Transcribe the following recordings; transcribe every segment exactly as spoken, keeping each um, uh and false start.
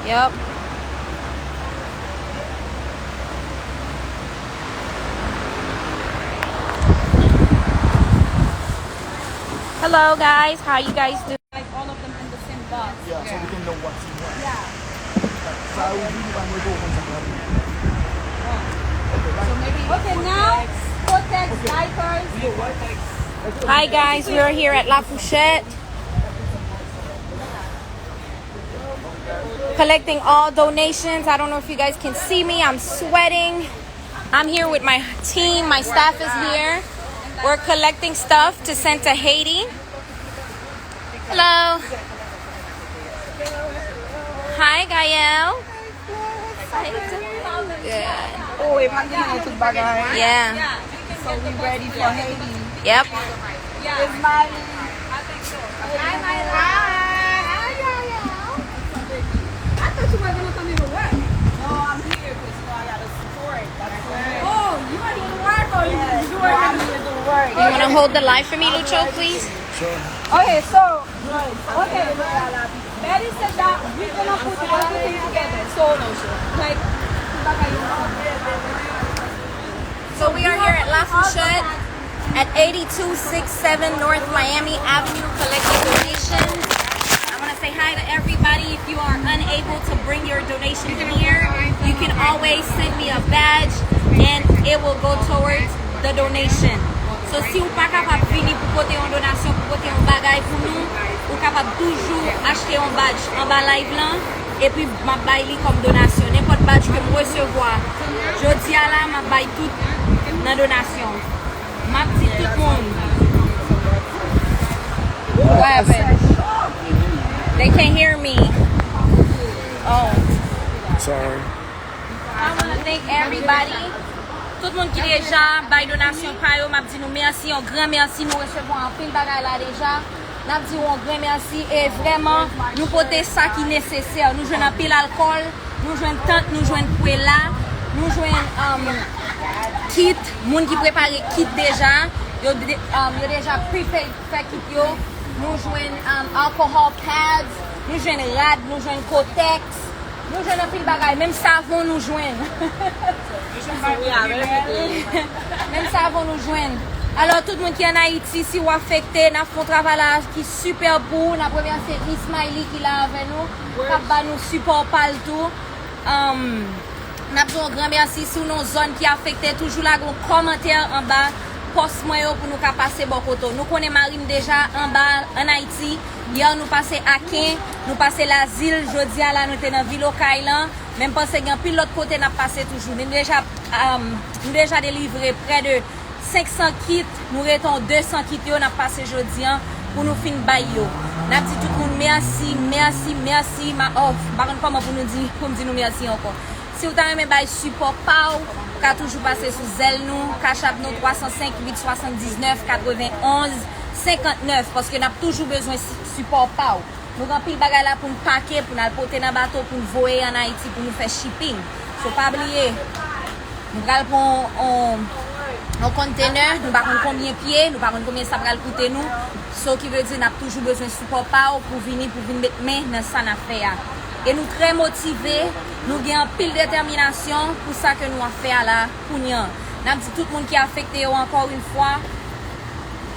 Yep. Hello, guys. How you guys doing? Like all of them in the same box. Yeah, so we can know what's in what. Yeah. Sa yo di nou pa mete w konn sa k ap. So maybe Kotex, Kotex, diapers. Hi guys, we are here at La Fourchette. Collecting all donations. I don't know if you guys can see me. I'm sweating. I'm here with my team. My staff is here. We're collecting stuff to send to Haiti. Hello. Hi, Gael. How you doing? Good. Oh, e pa gen tout bagay. Yeah. So we ready for Haiti. Yep. It's Miley. Hi, Miley. Hi, Gael. I thought you weren't gonna come here to work. No, I'm here 'cause, you know, I gotta support. That's what I'm here. Oh, you are here to work or you, you are here to work? You wanna hold the live for me, Lucho, please? Sure. Okay, so, okay, Betty said that we're gonna put everything together. So, like, So we are here at La Fourchette at eighty-two six seven North Miami Avenue collecting donations. I want to say hi to everybody. If you are unable to bring your donation here, you can always send me a badge and it will go towards the donation. So si w pa kapab vini pou pote yon donasyon, pou pote yon bagay pou nou, ou kapab toujou achte yon badge anba live lan, epi m ap bay li kòm donasyon. Nenpòt badge ke m resevwa jodi a la, m ap bay tout nan donasyon. M ap di tout moun. What happened? They can't hear me. Oh. Sorry. I wanna thank everybody. Tout moun ki deja bay donasyon pa yo, m ap di nou mèsi, yon gran mèsi. Nou resevwa anpil bagay la deja. N ap di w yon gran mèsi. E vrèman, nou pote sa ki nesesè. Nou jwenn anpil alkòl, nou jwenn tant, nou jwenn pwela, nou jwenn, um, kit, moun ki prepare kit deja. Yo, de- um, yo deja prepaid fè kit yo. Nou jwenn, um, alcohol pads, nou jwenn rad, nou jwenn kotex, nou jwenn anpil bagay, menm savon nou jwenn. Menm savon nou jwenn. Alò, tout moun ki ann Ayiti, si w afekte, n ap fè yon travay la ki sipè pou ou. N ap remèsye Ismaili ki la avè nou, k ap ba nou sipò pa l tou. Um, n ap di w yon gran mèsi. Si w nan yon zòn ki afekte, toujou lage yon kòmantè anba pòs mwen yo pou nou ka pase bò kote w. Nou konnen mari m deja anba ann Ayiti. Yè, nou pase Aken, nou pase Lazil. Jodi a la, nou te nan vil Okay lan. Men m panse gen anpil lòt kote n ap pase toujou. Nou deja, um, nou deja delivre prè de senk san kit, nou rete yon de san kit yo n ap pase jodi an pou nou fin bay yo. N ap di tout moun mèsi, mèsi, mèsi. Ma, oh, m pa konn kòman pou nou di, pou m di nou mèsi ankò. Si w ta renmen bay sipò pa w, ou ka toujou pase sou zèl nou, Cash App nou twa san senk uit swasanndiznnèf katrevenn onz senkantnèf, paske n ap toujou bezwen si- sipò pa w. Nou gen anpil bagay la pou n pake, pou n al pote nan bato, pou n voye ann Ayiti, pou nou fè shipping. So, pa bliye, nou pral pran yon, yon, yon konntenè, nou pa konn konbyen pye, nou pa konn konbyen sa pral koute nou. So, ki vle di, n ap toujou bezwen sipò pa w pou vini, pou vin met men nan sa n ap fè a. E nou trè motive, nou gen anpil detèminasyon pou sa ke nou ap fè a la, kounye a. N ap di tout moun ki afekte yo, ankò yon fwa,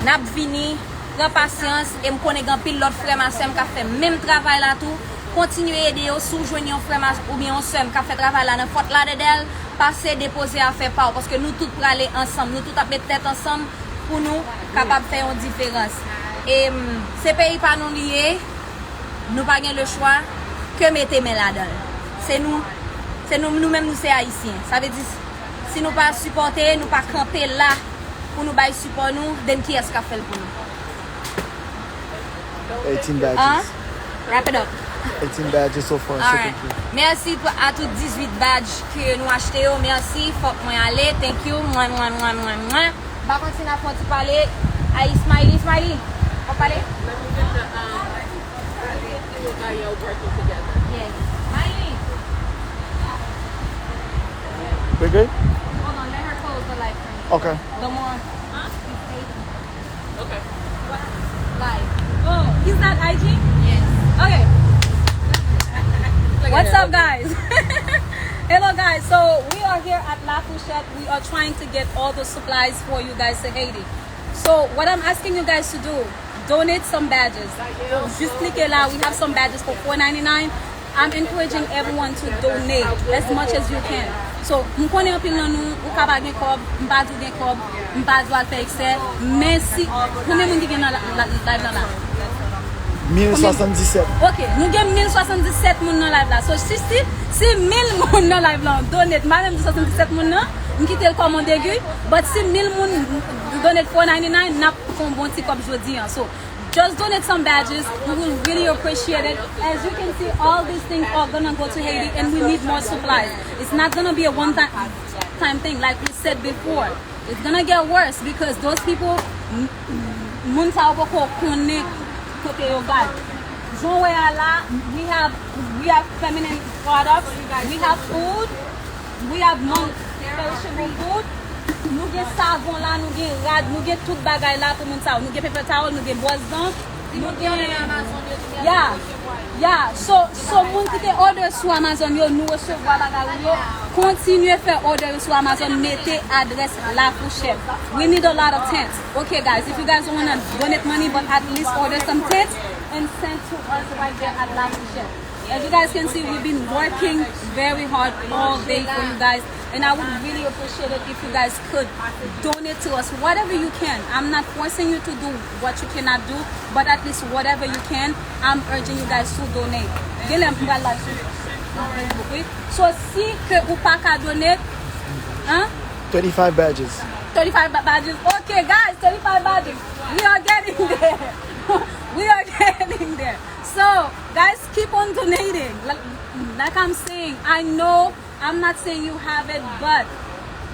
n ap vini, pran pasyans, e m konnen gen anpil lòt frè m ak sè m k ap fè menm travay la tou. Kontinye ede yo, si w jwenn yon frè m ak- oubyen yon sè m k ap fè travay la nan Fort Lauderdale, pase depoze afè pa w, paske nou tout prale ansanm, nou tout ap met tèt ansanm pou nou kapab fè yon diferans. E, mm, se peyi pa nou li ye, nou pa gen lechwa ke mete men ladan l. Se nou, se nou, nou menm nou se Ayisyen. Sa vle di, si nou pa sipòte, nou pa kanpe la pou nou bay sipò nou, then kiyès k ap fè l pou nou? Eighteen badges. Wrap it up. Eighteen badges so far, so thank you. Mèsi pou- a tout dizuit badge ke nou achte yo. Mèsi, fòk mwen ale. Thank you. Mwen, mwen, mwen, mwen, mwen. M pa konn si n ap fè yon ti pale a Ismaili. Ismaili, w ap pale? Let me get the, um, let me get the, uh, working together. Yes. Smiley. We good? Hold on, let her close the light for me. Okay. The more, huh? Okay. Live. Oh, is that I G? Yes. Okay. Look at What's up, guys? Hello, guys. So we are here at La Fourchette. We are trying to get all the supplies for you guys to Haiti. So what I'm asking you guys to do, donate some badges. Just click it out. We have some badges for four ninety-nine. I'm encouraging everyone to donate as much as you can. So, m konnen anpil nan nou, ou ka pa gen kòb, m pa di w gen kòb, m pa di w al fè eksè, men si, konbyen moun ki gen nan la, la, live lan la? Mil swasanndisèt. Ok, nou gen mil swasanndisèt moun nan live la. So, si, si, si mil moun nan live lan donate, m pa menm di swasanndisèt moun nan, m kite l kòm on degi, but si mil moun donate four ninety-nine, n ap fè yon bon ti kòb jodi an. So, just donate some badges. We will really appreciate it. As you can see, all these things are gonna go to Haiti, and we need more supplies. It's not gonna be a one-time time thing, like we said before. It's gonna get worse because those people, m- m- moun sa yo poko konnen kote yo gad. Jan w wè a la, we have, we have feminine products, we have food, we have non-perishable food. Nou gen savon la, nou gen rad, nou gen tout bagay la pou moun sa yo. Nou gen paper towel, nou gen bwòs dan, nou gen, yeah, yeah. So, so moun ki te order sou Amazon yo, nou resevwa bagay ou yo. Kontinye fè order yo sou Amazon, mete adrès La Fourchette. We need a lot of tents. Okay, guys, if you guys don't wanna donate money, but at least order some tents and send to us right there at La Fourchette. As you guys can see, we've been working very hard all day for you guys, and I would really appreciate it if you guys could donate to us whatever you can. I'm not forcing you to do what you cannot do, but at least whatever you can, I'm urging you guys to donate. Gen lè m pral live sou Facebook, wi. So, si ke ou pa ka donate, hein? Thirty-five badges. Thirty-five ba- badges. Okay, guys, thirty-five badges. We are getting there. We are getting there. So, guys, keep on donating. Like, like I'm saying, I know I'm not saying you have it, but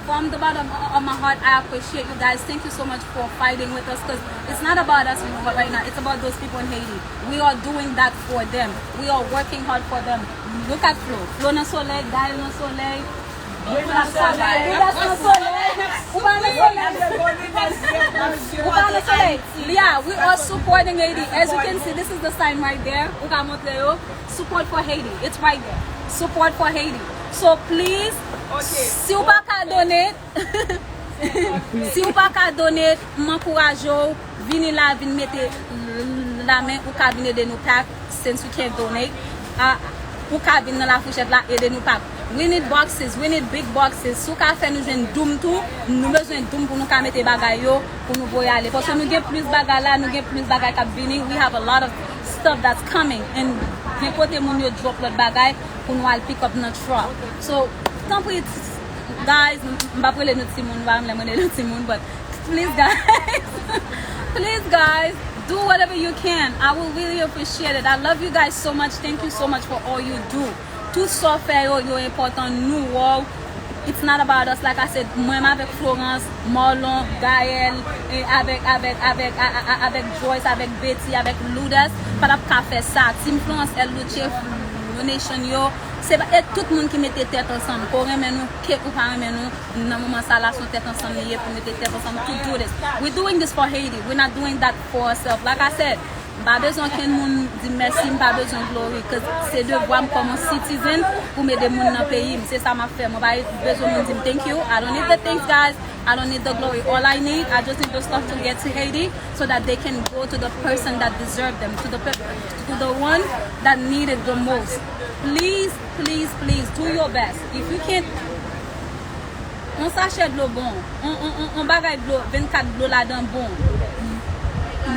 from the bottom of my heart, I appreciate you guys. Thank you so much for fighting with us, because it's not about us right now. It's about those people in Haiti. We are doing that for them. We are working hard for them. Look at Flo. Flo nan solèy, Gaël nan solèy. Ou pa nan solèy. Ou pa nan solèy. Ou pa nan solèy. Yeah, we are supporting Haiti. As you can see, this is the sign right there. Ou ka montre yo. Support for Haiti. It's right there. Support for Haiti. So please, si w pa ka donate, si w pa ka donate, m ankouraje w, vini la, vin mete lamen, ou ka vin ede nou pack, since you can't donate. Ah, ou ka vin nan La Fourchette la, ede nou pack. We need boxes, we need big boxes. Si w ka fè nou jwenn doum tou, nou bezwen doum pou nou ka mete bagay yo, pou nou voye ale. Paske nou gen plis bagay la, nou gen plis bagay k ap vini. We have a lot of stuff that's coming. And gen kote moun yo drop lòt bagay pou nou al pick up nan truck. So, tanpri, guys, m p ap rele nou timoun, m pa renmen lè m rele nou timoun, but please, guys, please, guys, do whatever you can. I will really appreciate it. I love you guys so much. Thank you so much for all you do. Tout sa w fè yo, yo enpòtan, nou wè w. It's not about us, like I said, mwen menm avèk Florence, Marlon, Gaël, e avèk, avèk, avèk, a, a, a, avèk Joyce, avèk Betty, avèk Lourdes, pa t ap ka fè sa. Team Florence L Luce, Flo Nation yo, se pa, e tout moun ki mete tèt ansanm, ke w renmen nou, ke ou pa renmen nou, nan moman sa la, se yon tèt ansanm li ye pou mete tèt ansanm to do this. We doing this for Haiti. We not doing that for ourselves. Like I said, m pa bezwen okenn moun di m mèsi, m pa bezwen glory, 'cause se devwa m kòm yon citizen pou m ede moun nan peyi m. Se sa m ap fè. Mwen pa bezwen moun di m thank you. I don't need the thanks, guys. I don't need the glory. All I need, I just need the stuff to get to Haiti so that they can go to the person that deserve them, to the pe- to the one that need it the most. Please, please, please do your best. If you can't, yon sachè dlo bon, yon, yon, yon, yon bagay dlo, vennkat dlo ladan bon.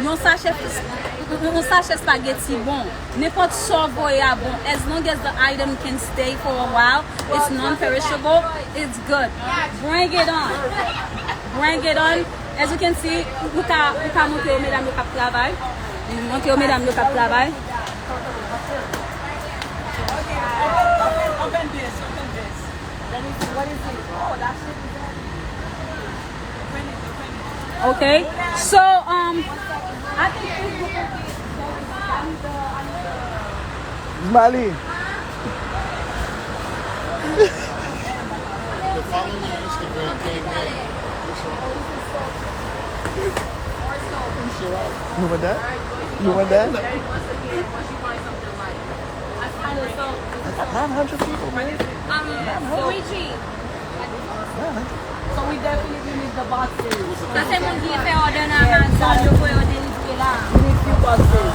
Yon sachè, yon, yon sachè spaghetti bon. Nenpòt sa w voye a bon. As long as the item can stay for a while, it's non-perishable, it's good. Bring it on. Bring it on. As you can see, ou ka, ou ka montre yo medam yo k ap travay. Montre yo medam yo k ap travay. Okay. So, um, I think Facebook will be Mali. Follow me on Instagram, gang, gang. You want that? You want that? I got nine hundred people, man. Um, Luigi, Nine hundred. so we definitely need the boxes. Sa se moun ki fè òdè nan Amazon, yo voye yo delivre la. We need few boxes.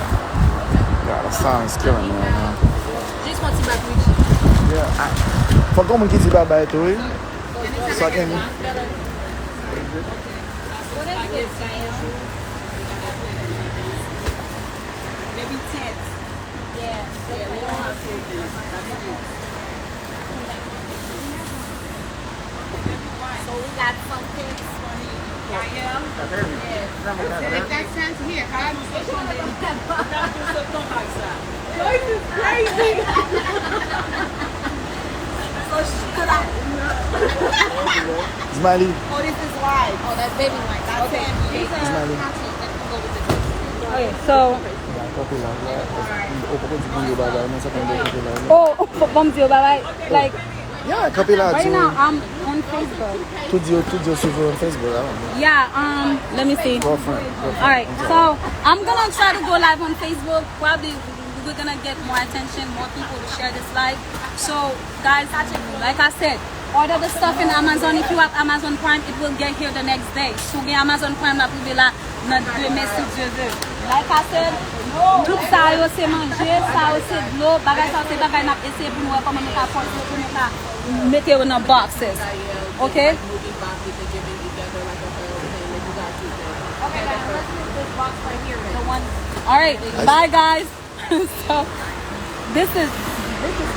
God, the sound is killing me right now. Jis yon ti bak, Luigi. Yeah, I, fòk gen moun ki di babay tou, wi. So I can. What is this? Maybe ten. Yeah. Yeah, we don't have to do that. So we got some things for him. Yeah. That's heavy. Yeah. Remember that, If right? that sounds here, how do you Joyce is crazy. So she could have. Smiley. Oh, this is wine. Oh, that's baby wine. That's okay. Smiley. Okay, so Kanpe la, la. Ou poko di pou yo bagay, men sa konn kanpe la. Oh, bon, m di yo bagay. Like, Yeah, kanpe la, right di now, yo. I'm on Facebook. Tout di yo, tout di yo suiv ou on Facebook, I don't know. Yeah, um, let me see. Girlfriend, girlfriend. All right, so I'm gonna try to go live on Facebook. Probably we're gonna get more attention, more people to share this live. So, guys, like I said, order the stuff in Amazon. If you have Amazon Prime, it will get here the next day. Si w gen Amazon Prime, l ap rive la nan demen, si Dye vle. Like I said, tout sa yo se manje, sa yo se dlo, bagay sa yo se bagay n ap eseye pou nou wè kòman nou ka fòse yo, pou nou ka mete yo nan boxes. Ok? Alright, bye guys. So, this is, this is